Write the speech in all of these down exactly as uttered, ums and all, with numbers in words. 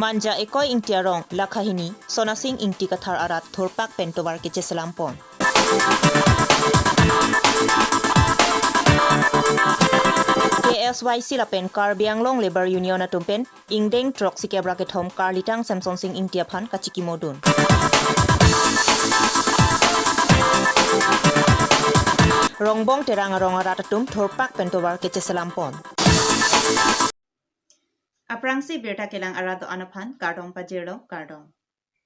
Manja Ekoi Ingti arong, Lakhahini Sonasing Ingti Kathar arat thurpak pen tovar kecheselam pon. K S Y C lapen Karbi Anglong Labour Union atum pen ingdeng throk sikep ra kethom Karlitang Semson Sing Ingti aphan kachikimodun. Rongbong Terang arong arat atum thurpak pen tovar kecheselam pon. Aphrangsi birta kelang arat do-an aphan kardom pajirlo, kardom.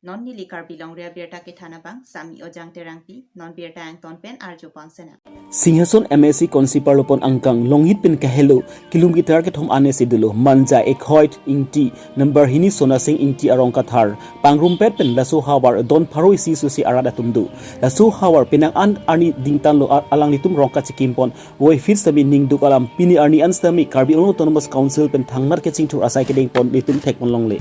Non neli Karbi Longri Abirta kethan abang Sami Ojang Terangpi, non birta angton pen arju pon sena. Singhason M A C constituency arlo pon angkang Longhit pen kahelo kilometer kethom ane si dolo Manja Ekoi Ingti number hini Sonasing Ingti arong Kathar pangrumpet pen laso havar don pharo isi susi arat atum do. Laso havar penang an arni dingtan lo, a- alanglitum rong kachikim pon, wai feet sitame ningduk alam pini arni an sitame Karbi Anglong Autonomous Council pen thangnat kachingthur asai kedeng pon nelitum thek pon longle.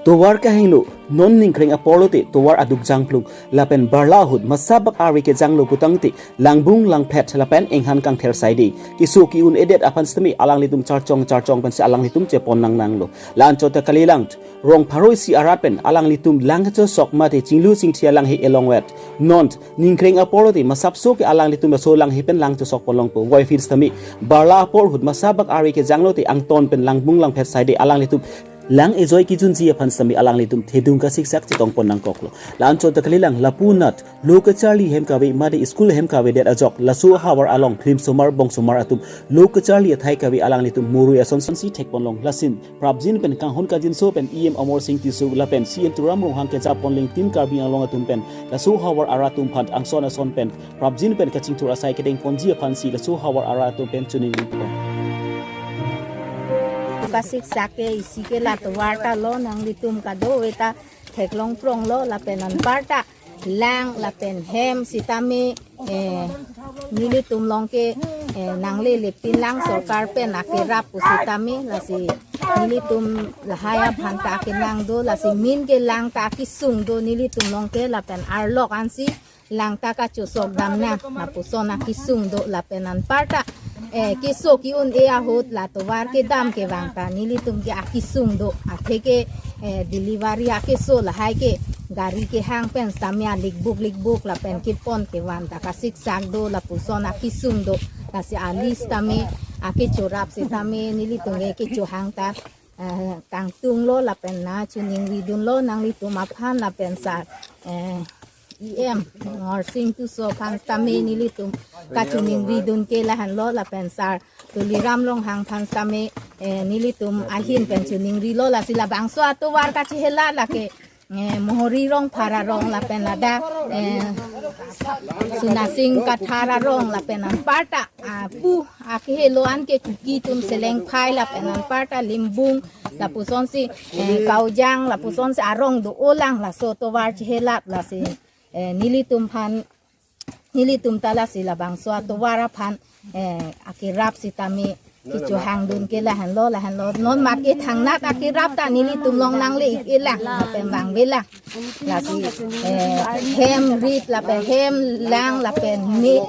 Tovar kahingno, non ningkreng apor lote tovar aduk jangplung lapen barla ahut masabak ari kejanglo putangte langbung langphet lapen enghan kangther saide, keso ke-un-edet aphan sitame alanglitum charchong charchong pensi alanglitum chepon nangnanglo. La-anchot ta kalilang, rong pharo isi arat pen alanglitum lang kachosok mate chinglu chingthia langhe elongvet. Non ningkreng apor lote masapso ke alanglitum laso langhe pen lang chosok pon longpo, wai feet sitame barla apor ahut masabak ari kejanglote angton pen langbung langphet saide alanglitum lang ejoi kejunji aphan sitame alanglitum thedung kasiksak chetong pon nangkoklo. La-anchot ta kalilang, lapu nat lo kacharli hem kave mate school hem kavedet ajok laso havar along klimsomar bongsomar atum lo kacharli athai kave alanglitum murui asonsi thek pon long. Lason prapjin pen kanghon kajinso pen E M Amarsing Tisso lapen C N Tuliram Ronghang kejapon lengtin Karbi Anglong atum pen laso havar arat atum aphan angson ason pen prapjin pen kachingthur asai kedeng ponji aphansi laso havar arat atum pen choningri pon. Kasiksak ke isi ke la tovar ta lo, nanglitum kadokave ta theklong pronglo lapen anparta lang lapen hem sitame, eh, nelitum along ke, eh, nangle lepin lang sorkar pen akerap pusitame, lasi nelitum lahai aphan ta akenang do, lasi min ke lang ta akesung do nelitum along ke, lapen arlok ansi lang ta kachosok damnang lapuson akesung do, lapen anparta, eh, keso ke-un-e ahut la tovar kedam kevang ta nelitum ke akesung do, atheke, eh, delivery akeso lahai ke gari kehang pen sitame alikbuk likbuk lapen kepon kevan ta kasiksak do, lapuson akesung do, lasi ali sitame akechorap sitame nelitum ke kechohang ta, eh, kangtunglo lapen nangchoningridunlo nanglitum aphan lapen sar, eh, E M Amarsing Tisso aphan sitame nelitum kachoningridun ke lahenlo lapen sar Tuliram Ronghang aphan sitame, eh, nelitum ahin pen choningrilo, lasi labangso atovar kachihela lake, eh, Mohori Rongphar arong lapen ladak, eh, Sonasing Kathar arong lapen anparta, ah, pu akehelo an ke Kuki atum Selengphai lapen anparta Limbung lapusonsi, eh, Kaujang lapusonsi arong do-olang, laso tovar chihelat, lasi, eh, nelitum aphan, nelitum ta lasi labangso atovar aphan, eh, akerap sitame kechohangdun ke lahenlo, lahenlo. Non mat ke thangnat akerap ta nelitum along nangle-ik-elang lapen vangvelang. Lasi, eh, hem rit lapen hem lang lapen me,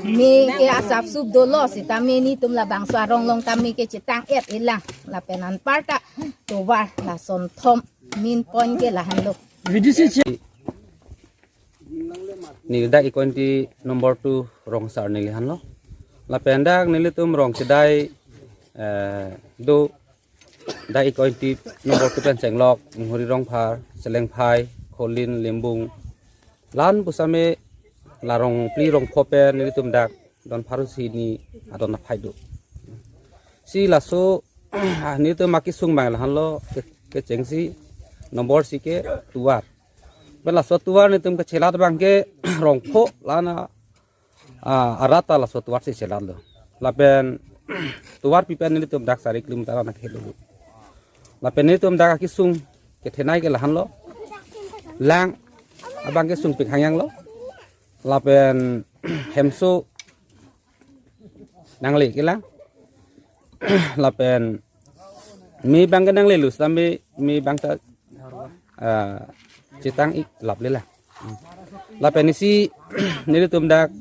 me ke asapsup dolo sitame nelitum labangso arong along tame kechetang-et-elang lapen anparta tovar lason thom min pon ke lahenlo. Neli dak Ekoi Ingti number two rong sar neli henlo. Lapen dak nelitum rong chedai, eh, do dak Ekoi Ingti number two pen chenglok, Mohori Rongphar, Selengphai, Kholin, Limbung. La-an pusitame la rong phli rong pho pen nelitum dak don pharo isi hini adon aphai do. Si laso, ah, nelitum akesung abang lahenlo ke, kechengsi number isi ke tovar. Pen laso tovar nelitum kechelat abang ke rong pho la-an, ah, arat ta laso tovar si chelatlo. Lapen tovar pi pen nelitum dak sari kilometer an akehelo. Lapen nelitum dak akesung kethenei ke lahenlo. Lang abang ke sungpik hangyanglo. Lapen hemso nangle-ik-elang. Lapen me abang ke nanglelo sitame me abang ta, ah, chetang-ik laplelang. Lapen isi nelitum dak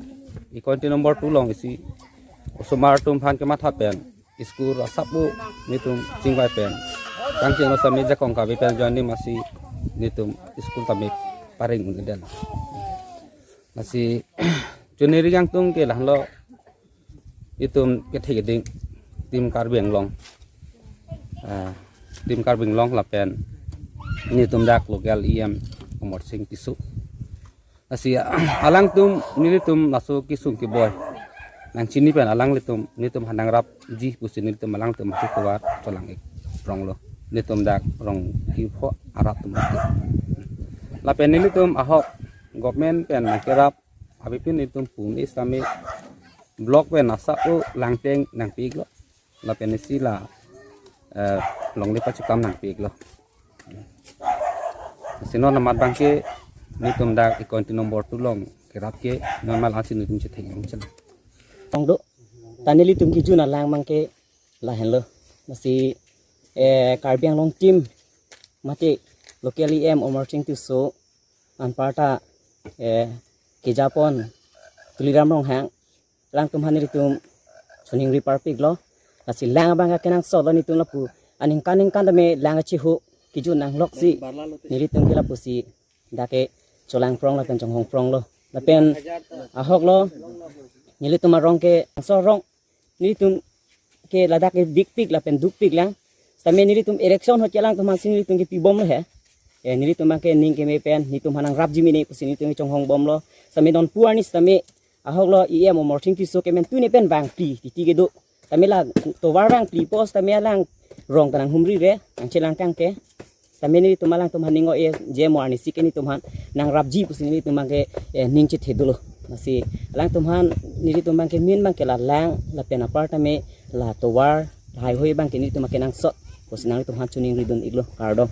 Ekoi Ingti number two along isi osomar atum aphan kematha pen school asap-o nelitum chingvai pen Kangcheng lo sami jakong kabi pen join ni masi nelitum school tame pareng un-edet. Masi chuniri kangtung ke lahelo itum kethek ding tim Karbi Anglong. Ah, tim Karbi Anglong lapen nelitum dak local E M Amarsing Tisso. Lasi alangtum nelitum laso kesung keboi nangchini pen alanglitum nelitum aphan nangrapji pusi nelitum alangtum masi tovar cholang-ik ronglo. Nelitum dak rong kipho arap atum ate. Lapen nelitum ahok government pen nangkerap abe pen nelitum puni sitame block pen asap o langteng nangpi-iklo. Lapen isi la, eh, longle pachekam nangpi-iklo. Lasi non amat abangke nelitum dak econ number two along kerap ke non mal asi nelitum chetheng nang chela. Tong do. Ta nelitum kejun alang abangke lahenlo. Masi, eh, Karbi Anglong tim mate local E M Amarsing Tisso anparta, eh, kejapon Tuliram Ronghang alangtum aphan nelitum choningri parpiklo. Lasi lang abang kenangsot lo nelitum lapu aningkan ningkan tame lang achihu kejun nangloksi nelitum ke lapusi dak ke cholang prong lapen chonghong pronglo. Lapen ahok lo nelitum arong ke angso rong nelitum ke ladak ke dikpik lapen dukpik lang. Sitame nelitum election ahut ke alangtum aphansi nelitum ke pibomlo he. Eh, nelitum abangke ning keme pen nelitum aphan nangrapji mene pusi nelitum ke chonghong bomlo. Sitame non pu arni sitame ahok lo E M Amarsing Tisso ke men tuni pen bang pli titi kedo. Sitame la tovar bang pli pos sitame alang rong ta nanghumri re nangchelang kang ke. Sitame nelitum alangtum aphan ning o-e je mo arnisi ke nelitum aphan nangrapji pusi nelitum abangke, eh, ning chethe dolo. Lasi alangtum aphan nelitum abangke min abangke la lang lapen aparta me la tovar lahai hoi abangke nelitum abangke nangsot pusi nanglitum aphan choningri dun-iklo, kardom.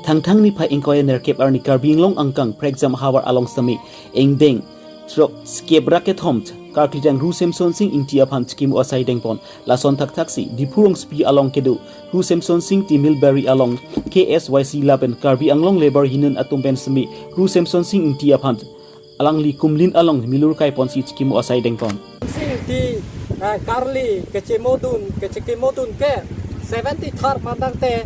Thangthang niphai ingkoi nerkep arni Karbi Anglong angkang Prekjam havar along sitame ingdeng throk skep ra kethom karkli tang Ru Semsonsing Ingti aphan chikimo asai dengpon. Lason thakthaksi Diphu Rongsopi along kedo Ru Semsonsing Ingti Millberry along K S Y C lapen Karbi Anglong Labour Union atum pen sitame Ru Semsonsing Ingti aphan alangli kumlin along milur kaiponsi chikimo asai dengpon. Sing Ingti, eh, karli kechimodun, kechikimodun ke seventy third mandang te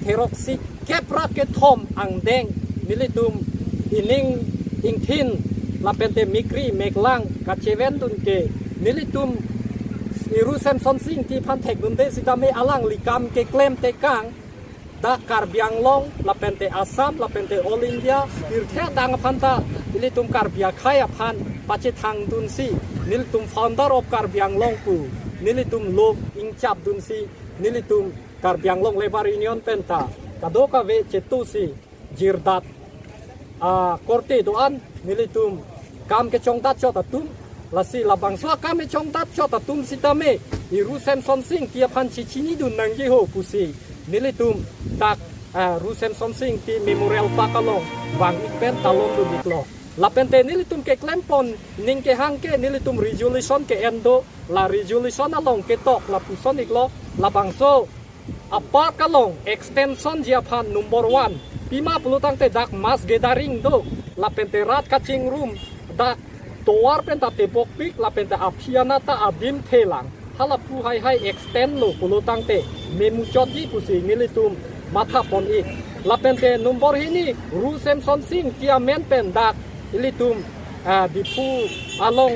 throk si kep ra kethom angdeng nelitum ining ingthin lapente mikri meklang kachevendun ke nelitum Ru Semsonsing Ingti aphan thekdunde sitame alangli kam keklem tekang dak Karbi Anglong lapente Assam lapente All India pirthe adang aphan ta nelitum Karbi akhei aphan pachethangdunsi nelitum founder of Karbi Anglong pu nelitum lo ingchapdunsi nelitum Karbi Anglong Labour Union pen ta kadokave chetusi jirdat, ah, korte do-an nelitum kam kechongdat chot atum, lasi labangso akam kechongdat chot atum sitame Ru Semsonsing Ingti aphan chechinidun nangji ho pusi nelitum dak, ah, Ru Semsonsing Ingti Memorial Park along vang-ik pen talon dun-iklo. Lapente nelitum keklempon ning kehang ke nelitum resolution ke-en do, la resolution along ketok lapuson-iklo, labangso apark along extension ji aphan number one. Pima pulo tangte dak mass gathering do, lapente rat kachingrum, dak tovar pen ta tebokpik, lapente aphi anat ta adim thelang. Halapu haihai extend lo pulo tangte memuchotji pusi nelitum mathapon-ik. Lapente number hini Ru Semsonsing Ingti amen pen dak ilitum, ah, Diphu along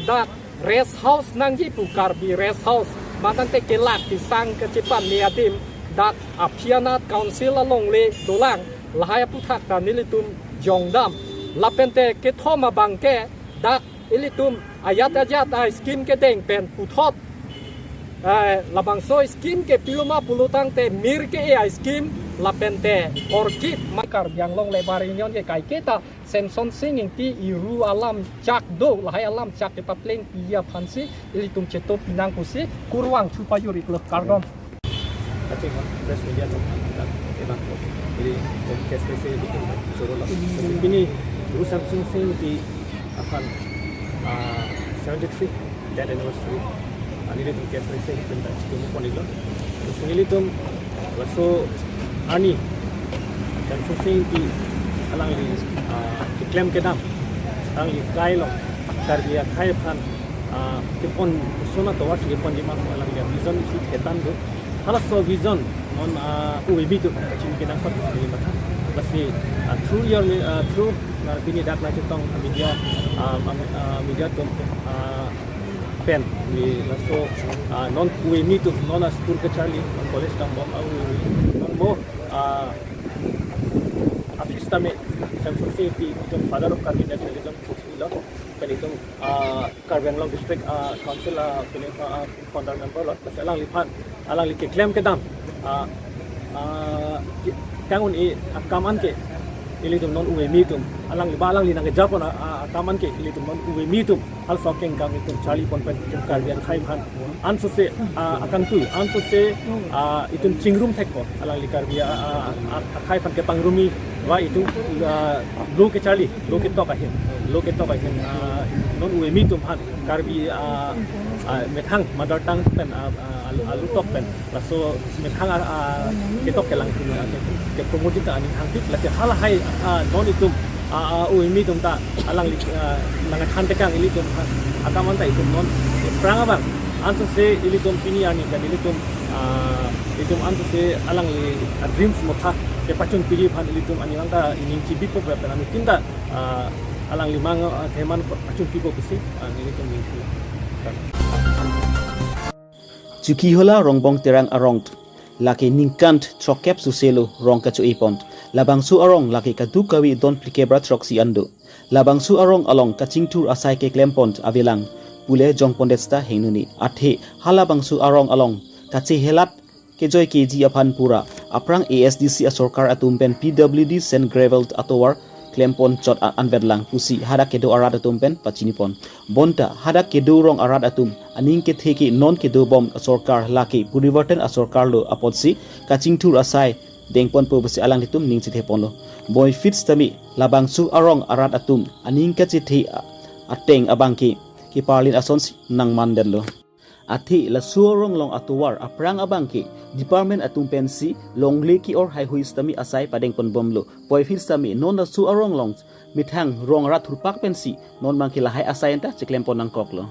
dak rest house nangji pu Karbi rest house. Matangte kelak kesang kachepame adim dak aphi anat council alongle dolang, lahai aputhak ta nelitum jongdam. Lapente kethom abangke dak ilitum ajat ajat a-scheme kedeng pen puthot, eh, labangso scheme ke piloma pulo tangte mir ke-e a-scheme lapente orchid ma Karbi Anglong Labour Union ke kaiketa Semsonsing Ingti Ru alam chak do, lahai alam chak kepaplengpi aphansi ilitum cheto pinang pusi kurvangthu pajur-iklo, kardom. Kachinghon press media atum dak ebang ko. Jadi, K S P C bikin choro lo. Jadi, pini Ru Semsonsing Ingti aphan, ah, seventy three death anniversary. Ani nelitum K S P C pen ta chikimo pon-iklo. Terus nelitum laso arni Semsonsing Ingti alangli, ah, keklem kedam, alangli kai along Karbi akhei aphan, ah, kepon sona tovar si keponji ma alangli vision isi thetan do. Halaso vision non, ah, U A B atum kachini kenangsot neli matha. Lasi, ah, through your, ah, through, ah, pini dak nangchetong media, ah, ah, media atum, ah, pen neli laso, ah, non U A B atum, non a school kacharli, non college dambom, ah, U A B, non mo, ah, aphi sitame Semsonsing Ingti, itum father of Karbi nationalism pusi lo, pen itum, ah, Karbi Anglong District, ah, Council, ah, pen, ah, founder member lo, lasi alangliphan, alangli keklem kedam, ah, ah, ke-, kang un-e akam an ke, ilitum non U A B atum, alangli ba alangli nangkejapon a, a, akam an ke, ilitum non U A B atum halaso akengkang itum charlipon pen itum Karbi akhei aphan ansose, ah, akangtui, ansose, ah, itum chingrum thekpo, alangli Karbi, ah, ah, ah, akhei aphan kepangrumi ba itum, ah, lo kecharli, lo ketok ahin, lo ketok ahin, ah, non U A B atum aphan Karbi, ah, ah, methang mother tongue pen, ah, ah, alu, alu tok pen, laso methang, ah, ah, ketok kelang itum, ah, ke, ke promote ta aning hangpik, lasi halahai, ah, non itum, ah, ah, U A B atum ta alangli, ah, nangkethan tekang ilitum, ah, akam an ta itum non aphrang abang ansose ilitum pini arni kan ilitum, ah, itum ansose alangli, ah, dreams motha kepachun piri aphan ilitum aning ta ining chibipo pen anutin ta, ah, alangli mang, ah, keman pachun pipo pusi, ah, nelitum ningku. Chokihola Rongbong Terang arong lake ningkan throkkep suselo rong kacho-epon. Labangso arong lake kaduk kave don phlikep ra throksi an do. Labangso arong along kachingthur asai keklempon avelang pule jongpon det seta hingno ni. Athe halabangso arong along kachehelat kejoi keji aphan pura aphrang A S D C asorkar atum pen P W D sand gravel atovar klempon chot a-, anvetlang pusi hadak kedo arat atum pen pachinipon. Bonta hadak kedo rong arat atum aning kethe ke non kedobom asorkar lake porivartan asorkar lo apotsi kachingthur asai dengponpo pusi alanglitum ning chitheponlo. Boyfit sitame labangso arong arat atum aning kachethe a-, ateng abang ke keparlin asonsi nangmandetlo. Athe laso arong along atovar aphrang abang ke department atum pensi longle ke-or haihui sitame asai padengponbomlo. Puvoiphit sitame non laso arong along methang rong rat thurpak pensi non abang ke lahai asai anta chiklempon nangkoklo.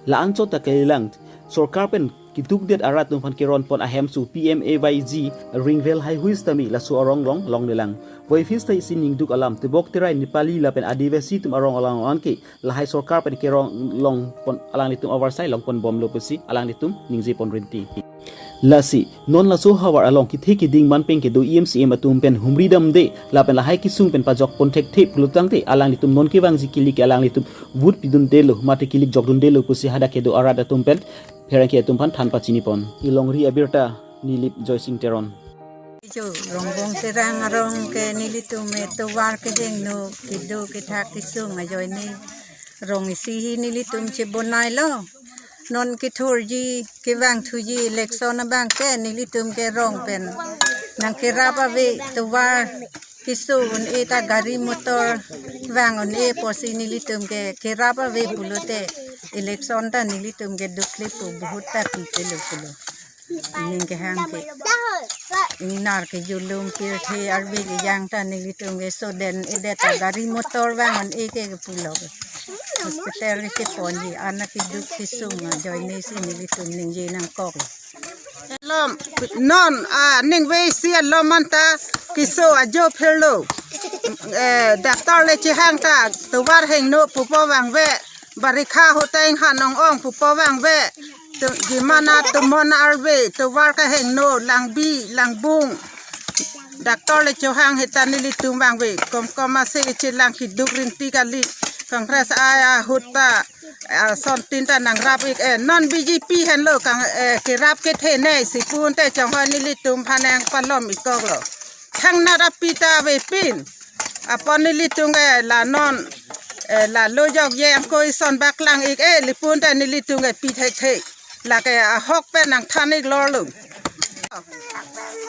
La-anchot ta kalilang, sorkar pen keduk det arat atum aphan keronpon ahemso P M A Y G ring well haihui sitame laso arong along longlelang. Puvoiphit sita isi ningduk alam tebok terai Nepali lapen Adivasi atum arong along an ke lahai sorkar pen kerong longpon alanglitum avarsai longponbomlo pusi alanglitum ningjepon rinti. Lasi non laso havar along kethe keding manpeng kedo E M C M atum pen humri damde lapen lahai kesung pen pajokpon thekthe pulotangte alanglitum non kevangji kilik alanglitum vote piduntelo mate kilik jokduntelo pusi hadak kedo arat atum pen pherangke atum aphan than pachinipon. Ilongri abirta Nilip Joysing Teron. Ijo Rongbong Terang arong ke nelitum atovar kehingno kedo kethak kesung ajoine rong isi hi nelitum chibonailo. Non kethurji kevangthuji election abang ke nelitum ke rong pen nangkerap ave tovar keso un-e ta gari motor vang un-e pusi nelitum ke kerap ave pulote election ta nelitum ke dukle pu vote ta pipelo pulo. Ning kehang ke ingnar kejulum pirthe arve kejang ta nelitum ke soden edet ta gari motor vang un-e ke pulo. Hospital ke ponji ana keduk kesung ajoine si nelitum ningje nangkok. Lom non a ningve isi alom anta keso ajo phirlo. Eh, doctor le chehang ta tovar hingno pupo vangve. Barikha ahut ta inghan ong-ong pupo vangve. Tu, gimana tumon arve tovar kehingno langbi langbung. Doctor le chehang hita nelitum vangve. Komkom ase chelang keduk rinti kali. Congress a ahut ta asontin ta nangrap ik, eh, non B J P henlo kang, eh, kerap kethenei si pu unte chonghoi nelitum aphan nangpalom ikkoklo. Thangnat api ta avepin. Apot nelitum ke la non, eh, la lo jokje angko ison bak lang ik, eh, le pu unte nelitum ke pi thekthe. Lake ahok pen nangthan ik lorlo.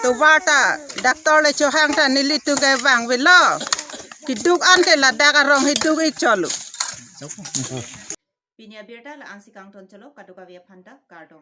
Tovar ta doctor le chehang ta nelitum ke vangvelo. Keduk an ke ladak arong hi duk ik chotlo. Pini abirta la-ansi kangton cholo, kadokave aphanta kardom.